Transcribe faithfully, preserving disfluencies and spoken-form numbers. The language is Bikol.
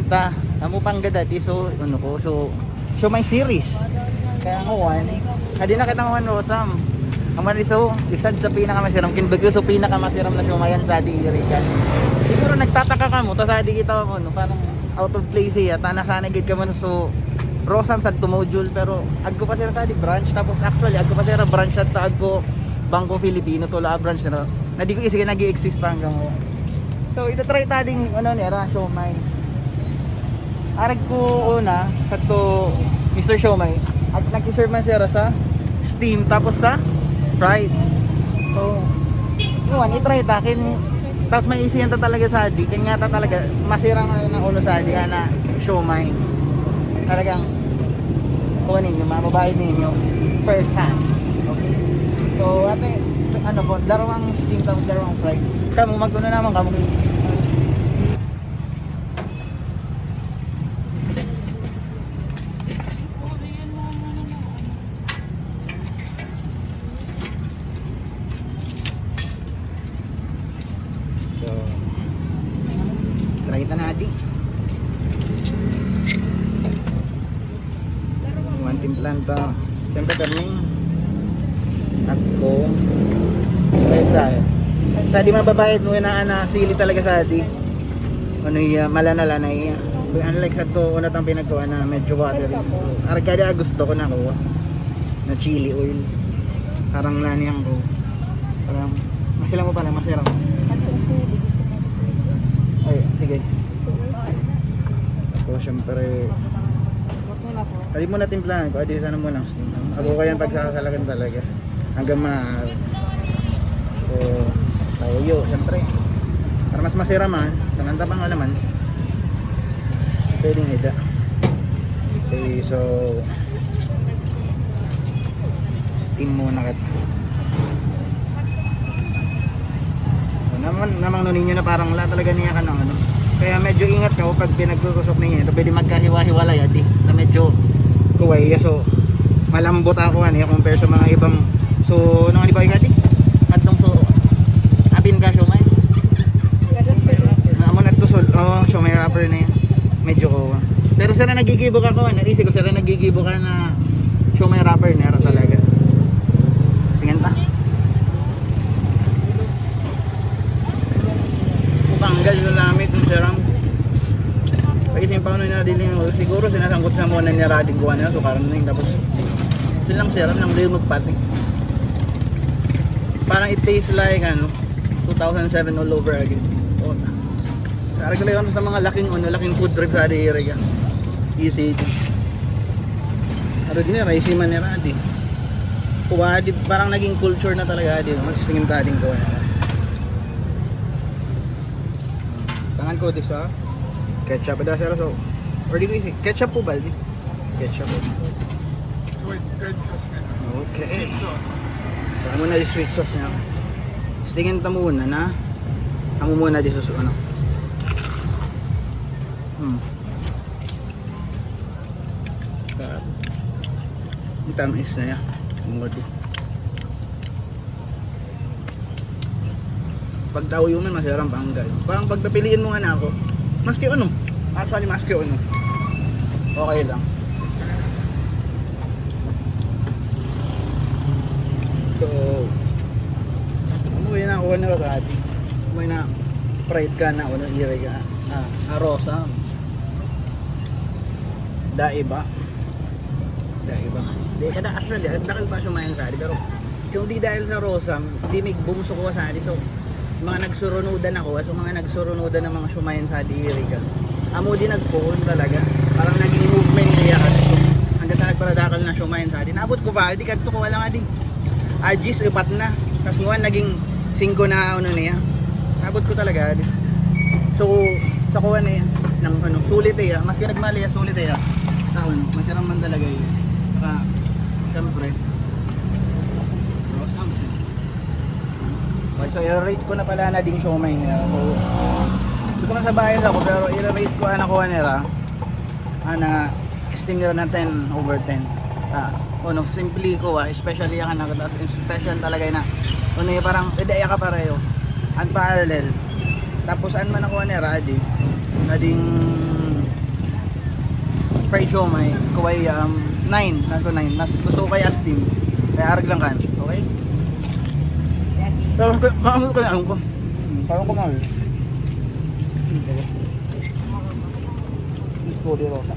Ta, amo pang gada di, so, ano ko, so, so may series. Kaya ako, one. Adi na kitang one, Rosam. Ang man, so, isa sa pinakamasiram, kin bagyo, so, pinakamasiram na siomai an sa di iri ka. Siguro nagtataka kamo, ta sa di kita, ano, parang out of place siya, ta nasanay gid ka man, so, Rosam sa module, pero agko pa sira sa di branch, tapos actually, agko pa sira branch at agko Bangko Filipino, to la branch na. Na di ko isipin nag-i-exist pa hanggang ngayon. So, ito try ta ding, ano, ni Ara, siomai. Arag ko una, sa to, Mister Siomai, ag-, nagsiserve man siya sa steam, tapos sa fried. So, yun, i-try ta, kin, tapos may isiyan ta talaga sa di, kin nga ta talaga, masirang na, na ulo sa di, ana, siomai. Talagang, kuha ninyo, mga babae ninyo, first hand. Okay? So, ate, ano po, darwang steam, tapos darwang fried. Kamu, mag-una naman, kamu. So, try ta natin. One timplan ta. Siyempre, karning. Ako. Try tayo. Sa di mababayad mo na, na sili talaga sa di. Ano iya, malana-lana iya. Unlike sa to, una tang pinagkuha na medyo watery. Arag ka di, ah, gusto ko na kuha. Na chili oil. Parang lani ang ko. Parang, masila mo pala, masira mo. Ay, sige. Ako, syempre, Gusto na po. Kali mo na timplahan ko, adi sana mo lang. Ako kaya pagsasalagan talaga. Hanggang ma-, so, tayo, syempre. Para mas masira man, sa nanta pang alaman. Pwedeng ida. Okay, so, steam muna ka. Naman, namang nuninyo na parang wala talaga niya ka ng ano. Kaya medyo ingat ka pag pinagkukusok ninyo. Ito pwede magkahiwa-hiwalay, adi. Na medyo kuway, so malambot ako, ano, compare sa mga ibang. So, ano nga di ba, adi? Atong so, apin ka, siomai? Na amo nagtusol. Oo, siomai wrapper na yun. Medyo kuha. Pero sila nagigibo ka, kuha. Naisip ko, sila nagigibo ka na siomai wrapper, nera talaga. Singan ta. Banggal na lamit yung siram. Pag-isip pa ano na diling, siguro sinasangkot sa muna niya rading kuha nila, so karon na yun. Tapos, silang siram lang din magpati. Parang it tastes like, ano, two thousand seven all over again. Oh. Sa Araglayon sa mga laking, ano, laking food trip sa Adi Iriga. Easy. Pero di na, raisi man nila, di. Kuha, di, parang naging culture na talaga, di. Mas tingin ka din ko, ano. Tangan ko, di sa ketchup, da, sir, so, or di ko isi-, ketchup po ba, di? Ketchup. So, with red sauce ka na. Okay. Sweet sauce. So, amo na yung sweet sauce niya. Tingin ta muna na. Amo muna di sa su-, ano. Hmm. Sarap. Ang tamis na yan. Ang modi. Pag tao yun, masarang panggal. Parang pag napiliin mo nga na ako, maski ano, actually, maski ano, okay lang. So, ano yun na, okay na ka, ate? May na pride ka na, ano, iri ka, ah, arosa. Dai ba? Dai ba? Di, kada, actually, ang dakal pa siomai an sa adi, pero kung di dahil sa Rosam, di mig boom so kuha sa adi. So, mga nagsurunudan ako, so mga nagsurunudan ng mga siomai an sa adi, iri ka. Amo di nagpuhon talaga. Parang naging movement niya kasi. Hanggang sa nagparadakal na siomai an sa adi. Naabot ko pa, di kadto ko, wala nga di. Ajis, upat na. Tas nguan, naging singko na, ano niya. Abot ko talaga, di. So, sa kuha na yan, ng, ano, sulit eh, ah. Maski nagmali, ah, sulit eh, ah. Taon, masarang man talaga yun. Saka, syempre, bro, Samson. Okay, so, i-rate ko na pala na ding siomai niya. So, hindi ko man sa bias ako, pero i-rate ko, ano, kuha nila. Ana, esteem nira na ten over ten. Ah, ano, simple ko, ah, especially ang anak, tas special talaga na, ano, yung parang, ide ka pareho. Unparallel. Tapos, an man ako ni Radi, na ding Fried siomai, kuway, um, nine, nagko nine. Mas gusto ko kay Astin. Kaya arog lang kan, okay? Pero ko, maamol ko yung ano ko. Hmm, parang ko mahal. Hmm, sige. Miss ko, di Rosa.